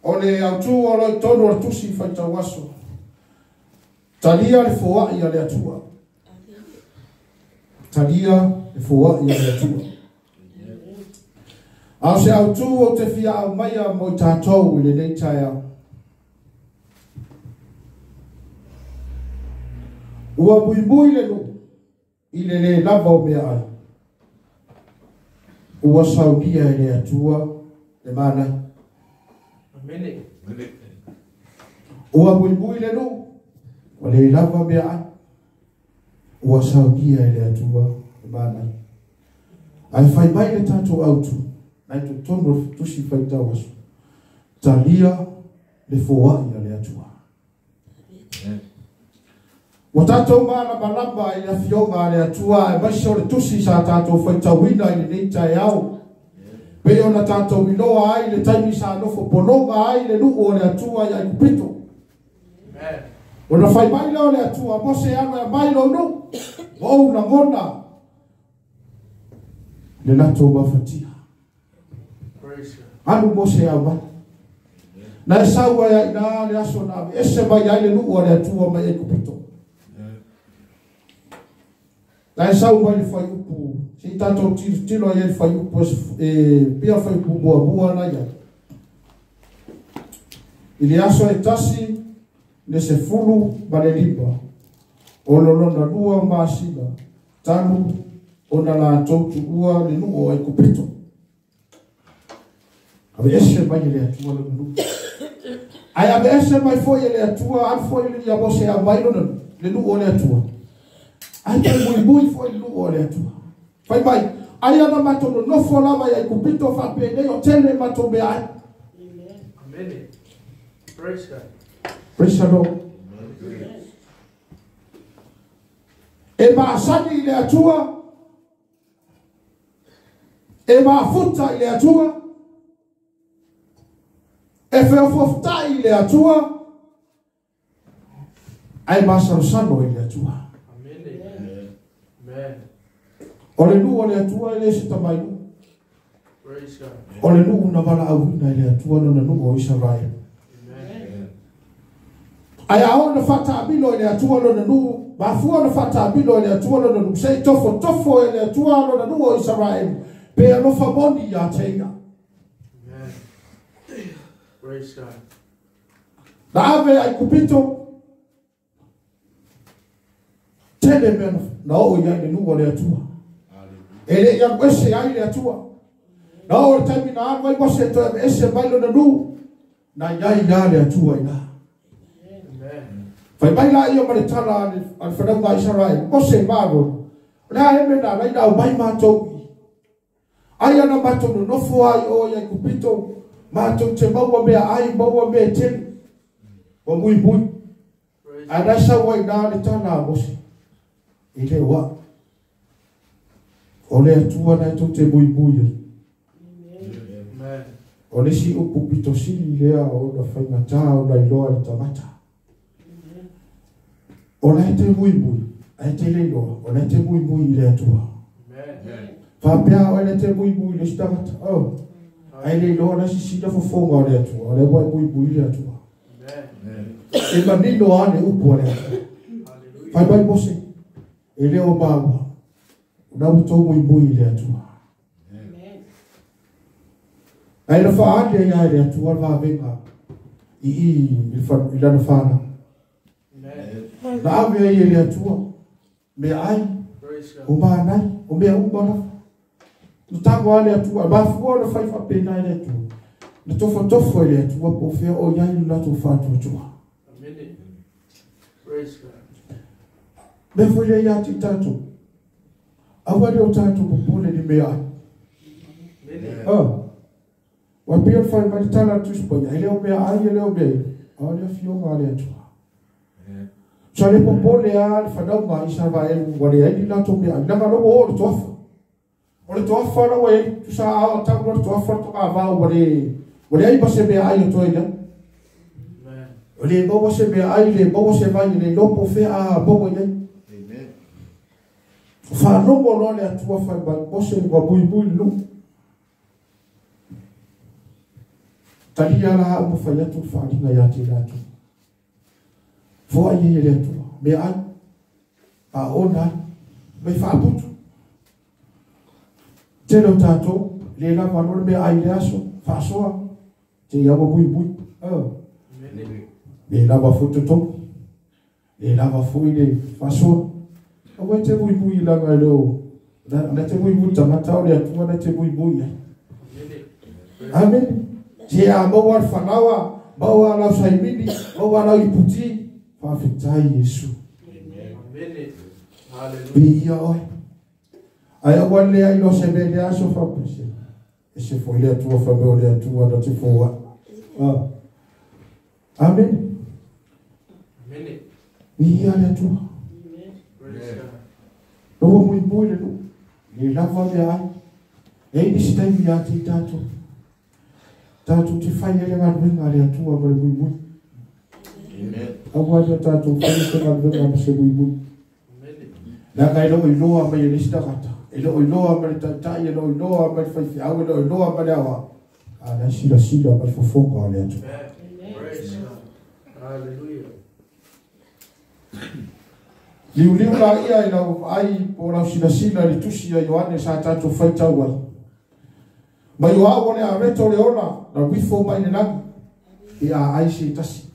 O le autū o lo i tonu o le tusi faitau aso. Talia le foai a le Atua. Talia le foai a le Atua. A o se autū o te fia au maia mo i tātou i lenei taeao. Ua muimui le nuu i le lē lava o meaai. Ua saunia e le Atua le manaia. Ua muimui le nuu, ua le lava meaai. Ua saunia e le Atua le manaia. Ae fai mai le tatou autū, nai totonu o le tusi faitau aso. Talia le foai a le Atua. Ua tatou malamalama i le afioga a le Atua aemaise o le tusi sa tatou faitauina i lenei taeao. Pei ona tatou iloa ai le taimi sa nofo pologa ai le nuu o le Atua i Aikupito. Ona fai mai lea o le Atua, Mose alu e aumai lou nuu, ua ou lagona le latou mafatia. Alu Mose e aumai. Na e sau ai ai na le aso na ave ese mai ai le nuu a le Atua mai Aikupito. Na e sau mai le faiupu, se i tatou tilotilo ai le faiupu e pia faiupu muamua na ia. I le aso e 1 le 15, o lo lona 2 masina, talu ona latou tuua le nuu o Aikupito. Ave ese mai e le Atua lona nuu. Ae ave ese mai foi e le Atua, alu foi le ia Mose aumai lona le nuu o le Atua. Ai te muimui foi le nuu o le Atua. Fai mai, ai ana matou nonofo lava i Aikupito faapenei o tele matou meaai. Amen. Praise God. Praise the Lord. E maasani i le Atua, e mafuta i le Atua, e feofofotai i le Atua, ae masalosalo i le Atua. Amen. Amen. O le nuu o le Atua e le se tamai nuu. Praise God. O le nuu na valaauina i le Atua lona nuu o Isaraele. Amen. Ae a oo na faataamilo i le Atua lona nuu, mafua na faataamilo i le Atua lona nuu, se i tofotofo e le Atua lona nuu o Isaraele, pe alofa moni ia te ia. Amen. Praise God. Na ave Aikupito, tele mea na oo i ai le nuu o le Atua. E le i alu ese ai le Atua. Na oo le taimi na alu ai Mose toe ave ese mai lona nuu, na iai ia le Atua i la. Amen. Fai mai la ia ma le tala a le whanauga a Israel, Mose malo, o le a eme na lai na aumai matou i. Ai ana matou nonofo ai o i Aikupito, matou te maua mea ai, maua mea e tele. Ua muimui. Ae nai sau ai na le tala a Mose. I le oa. O le Atua nai tou te muimui ai. Amen. O le si upu pito sili lea o na whaingata o na iloa le tagata. O le te muimui, ai te leiloa, o le te muimui i le Atua. Amen. Whapea o le te muimui le si tagata. Oh. Ai leiloa na sisina fofonga o le Atua, o le wai muimui i le Atua. Amen. E manino a le upu o le Atua. Hallelujah. Fai mai Mose, e leo maua, o na utou muimui i le Atua. Ai na whaale ia le Atua le vavenga i i lana whana. Amen. Na ave ai e le Atua, mea ai, Praise God. o mānai, o mea uma lava. Na tango a le Atua, mafua na whai whapena i le Atua. Na tofotofo i le Atua, po whea o iai le latou whātuatua. Amen. Praise God. Mea foi le ia te tātou. Aua le o tātou popole ni mea ai. Amen. Oh. Wa pia whai mai tala atu sipa ia, e leo mea ai, e leo mea i. A le afioga a le Atua. Sa le popole a le whanauga i Israel, wa le ai ni latou mea ai. Nanga lobo o le toafa. O le toafa la wa e, tu sa ao tau le toafa le toka vau, wa le ai pa se mea ai o toe ia. Amen. O le maua se mea ai, le maua se vai, le lopo fea a maua i ai. Amen. Whanongo loa le Atua whai mai, Mose wa muimui le nuu. Talia la au mawhai atu whaaringa ia te rātou. Foa i e le atua. Mea ai. A ona ai. Mai whaaputu. Tele o tātou. Le lava no le mea ai le aso. Whaasoa. Te iawa mui mui. Le lava futoto. Le lava fui le whaasoa. Awa te mui mui langa e leo. Na te mui mui tangata o le atua na te mui mui ai. Amen. Te a maua le whanawa, maua lau saimini, maua lau iputi, whawhitai Yesu. Amen. Hallelujah. Bi ia oe. Ai awa lea ilo se me lea aso whapese. E se fo ile atua whameo le atua na te fōa. Amen. Amen. Bi ia le atua. Loa mui mui le lu. Le lava mea ai. E nisi taimi a te tātou. Tātou te whai ele ngā ruenga le atua ma le mui mui. Amen. Aua le tātou whai ele ngā ruenga ma se mui mui. Nā ngai lo iloa mai e nisi takata. E lo iloa mai le taitai, e lo iloa mai le whaiwhiau, e lo iloa mai le awa. A nai sila sila mai fofonga o le atua. Amen. Praise God. Hallelujah. Liu liu la ia i lau ai po lau sila sila le tusi a Ioane sa tātou whaitau ai. Mai o au o le a reto le ona, na wifo mai le langi, i a ai se tasi.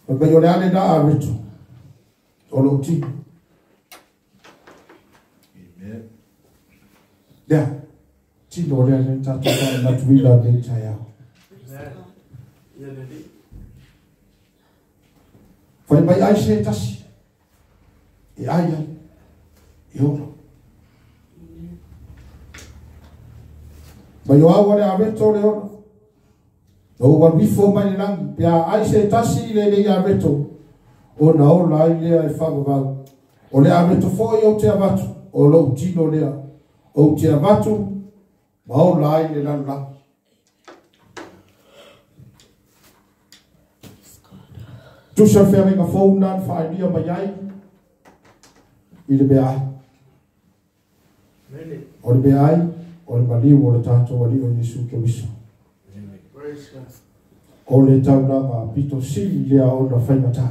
Mai o le ale na a reto, o lo tino. Lea, tino lea le tātou wā natuila le tai au. Whai mai ai se tasi, e ai ai, e ora. Mai o au le a reto le ona. No ua wifo mai le langi, pea ai se tasi le le a reto, o na ola ai lea e whakawau. O le a reto foi o te avatu, o lou tino lea, o te avatu, ma ola ai le lalulagi. Tusa whiarenga fōuna an whaelia mai ai, i le mea ai. O le mea ai, o le maliu o le tātou ali o Yesu Keriso. O le taulanga pito sili lea ona whaimata.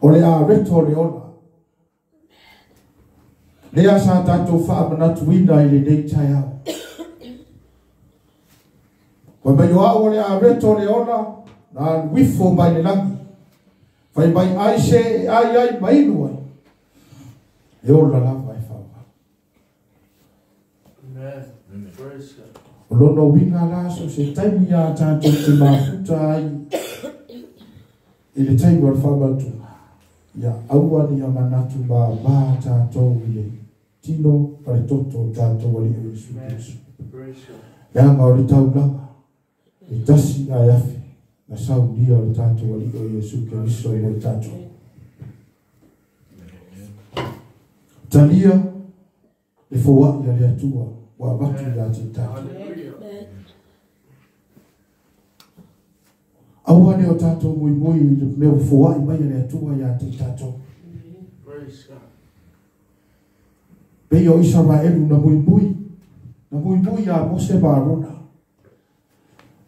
O le a reto le ona. Lea sa tātou whaamanatuina i le nei tai au. Wai mai o au o le a reto le ona, nā wifo mai le langi. Whai mai ai se e ai ai mainu ai. E ola lava e whawa. Amen. Praise God. O lono winga la so se taimi a tātou te mafuta ai. I le taimi o le whamautunga. Ia aua ni a manatu ma mā tātou i le tino pare toto tātou ali o Yesu Kristo. Praise God. Leanga o le taulanga. E tasi ai afe. Na saunia o le tātou ali o Yesu Kristo mo le tātou. Talia le foai a le atua wa avatu ia te tātou. Aua ne o tātou mui mui i le mea foai mai a le atua ia te tātou. Praise God. Pei o Israelu na mui mui a Mose ma Arona.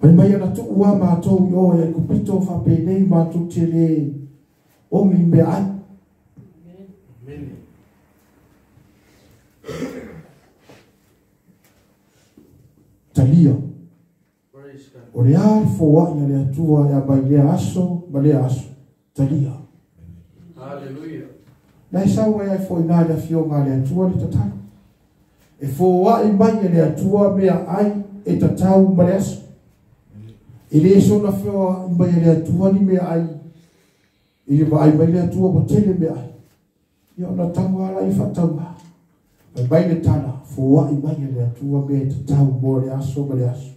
Mai mai ana tuua mātou i oe ai kupito whapenei mātou te le ongi mea ai. Amen. Talia. Praise God. O le a le foai a le atua e a mai lea aso ma lea aso. Talia. Hallelujah. Nai sau ai ai foi nā le afioga le atua le tatalo. E foai mai e le atua mea ai e tatau ma le aso. I le sona whioa i mai e le atua ni mea ai. I le vaai mai le atua mo tele mea ai. Ia ona tango ala i whataua. Mai mai le tala, foai mai e le atua mea e tatau mo le aso ma le aso.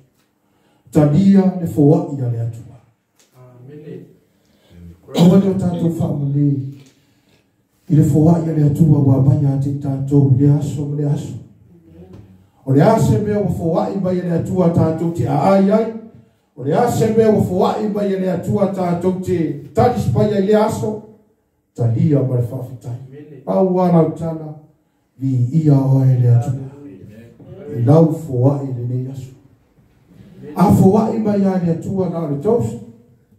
Talia le foai a le atua. Amen. Aua le o tātou whaamane i le foai a le atua wa mai a te tātou i le aso ma le aso. O le ase mea wa foai mai e le atua tātou te aai ai. O le ase mea wa foai mai e le atua tātou te tarispai ai le aso. Talia ma le whaafetai. Pau ala utana, vi ia oe le atua. I lau foai le nei aso. A foai mai a le Atua na o le tausi,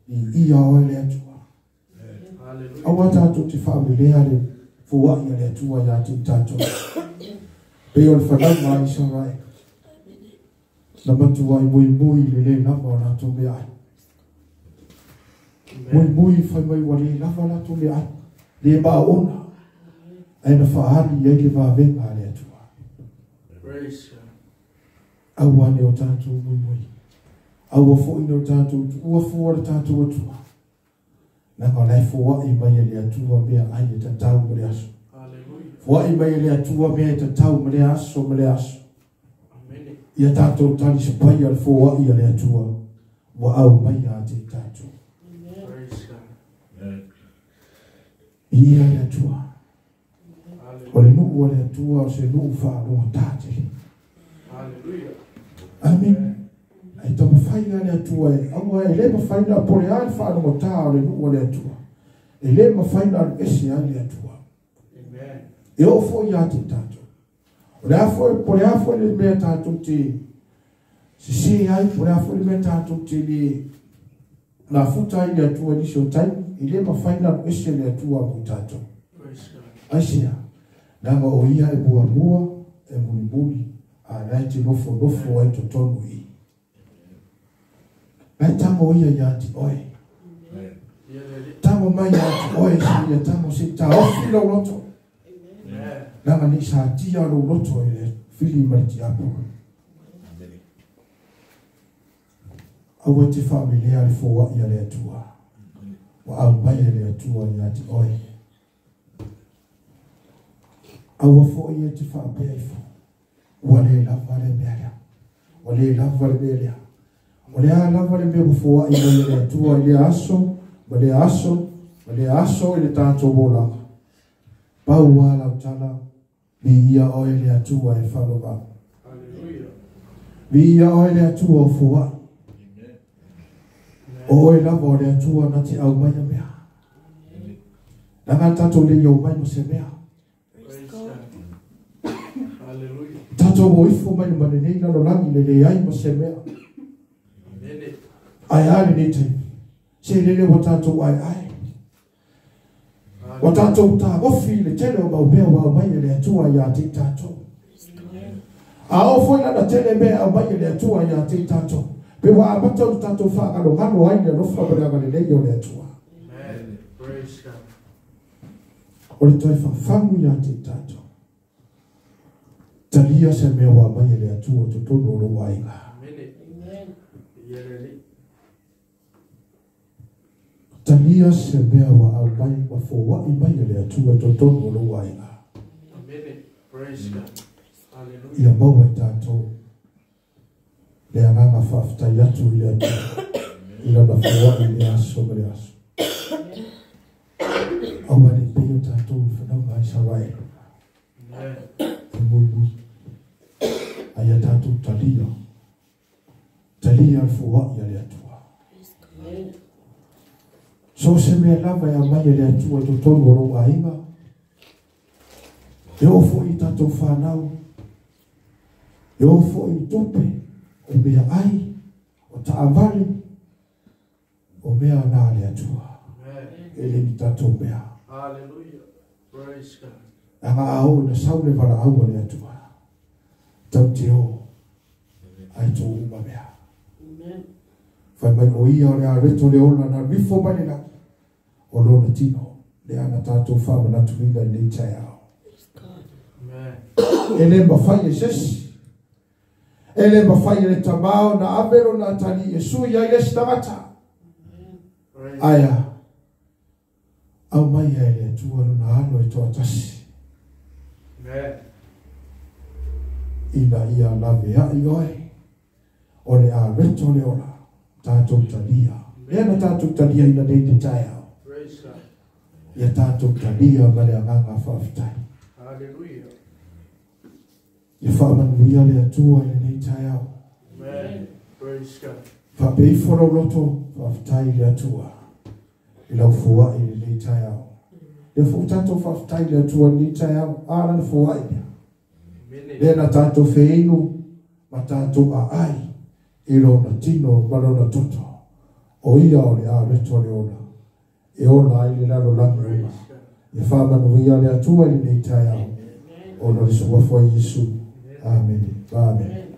i ia oe le Atua. Aua tātou te whaamilea le foai a le Atua ia te tātou. Pe o le whanau a Israel. Na matua i mui mui le le lava o lātou mea ai. Mui mui whai mai wa le lava lātou mea ai. Le maona. Ai na whaali ai le vavenga a le Atua. Aua ne o tātou mui mui. Aua fo ina o tātou, ua fua le tātou Atua. Nanga lai foai mai e le Atua mea ai e tatau ma le aso. Foai mai e le Atua mea e tatau ma le aso ma le aso. Ia tātou tali sapai a le foai a le Atua. Ua au mai a te tātou. Ia le Atua. O le nuu o le Atua o se nuu whaaloa tātele. Amen. Ai tama whai a le Atua e aua e le mawhai na pore a le whaaloa tā o le nuu o le Atua. E le mawhai na alu ese a le Atua. E o fo ia te tātou. O le afo, pore afo le mea tātou te sisi ai, pore afo le mea tātou te le nā futa i le Atua nisi o taimi, e le mawhai na alu ese le Atua mo tātou. Aisea, nanga o ia e mua mua, e muli muli, a lai te nofo nofo ai totonu i. Lai tango ia ia te oe. Tango mai ia te oe, si ia tango se ta ofi lau loto. Nanga ni sa tia lau loto i le fili mari te apu. Aua te whaamilea le fōa ia le Atua. Wa au mai le Atua ia te oe. Aua fo ia te whaapea ifo. Ua le lava le mea lea. Ua le lava le mea lea. O le a lava le mea ua i mai le Atua i le aso, ma le aso, ma le aso i le tātou olaga. Pau a lau tala, vi ia oe le Atua e whamamau. Vi ia oe le Atua o foai. O oe lava o le Atua na te au mai a mea. Nanga tātou le iau mai mo se mea. Tātou o ifo mai manenei lalo langi le le ai mo se mea. Ai ai le nei taimi. Se lele wa tātou ai ai. Wa tātou tā ofi le tele o mau mea wa mai e le Atua ia te tātou. A o foi lana tele mea au mai e le Atua ia te tātou. Pe wa amata o tātou whaakalo ngalo ai le alofa ma le agalelei o le Atua. O le toi whawhangu ia te tātou. Talia se mea wa mai e le Atua totonu o lou aiga. Talia se mea wa au mai wa foai mai e le Atua totonu o lou aiga. Ia maua i tātou le anganga whaaftai atu i le Atua. I lana foai i le aso ma le aso. Aua ne pei o tātou i whanau a Israel. E mui mui. Ai a tātou talia. Talia al foai a le Atua. So se mea lava e a mai e le Atua totonu o lou aiga. E ofo i tātou whanau. E ofo i tupe. O mea ai. O taavale. O mea nā le Atua. E le ni tātou mea. Anga au na sau le wala au le Atua. Tau te o. Ai tō uma mea. Whai mai o ia o le a reto le ola na rifo mai le laki. O lona tino. Le ana tātou whamanatuina i nei tai ao. E le mawhai e sesi. E le mawhai e le tamao na avero na tali e sui ai le stangata. Aia. Au mai e le Atua lona alo e toa tasi. Ina ia lave ai oe. O le a reto le ola. Tātou talia. Lea na tātou talia ina nei te tai ao. Ia tātou talia ma le anganga whaaftai. Ia whaamanuia le Atua i le nei tai ao. Whaapeifo lau loto, whaaftai le Atua. I lau fuai i le nei tai ao. Lea fo tātou whaaftai le Atua i le nei tai ao. A lana fuai lea. Lea na tātou wheinu ma tātou a ai. I lona tino ma lona toto. O ia o le aveto le ola. E ola ai le lalolagi uma. Ia faamanuia le Atua i lenei taeao. Ona o le suafa o Iesu. Amene. Amene.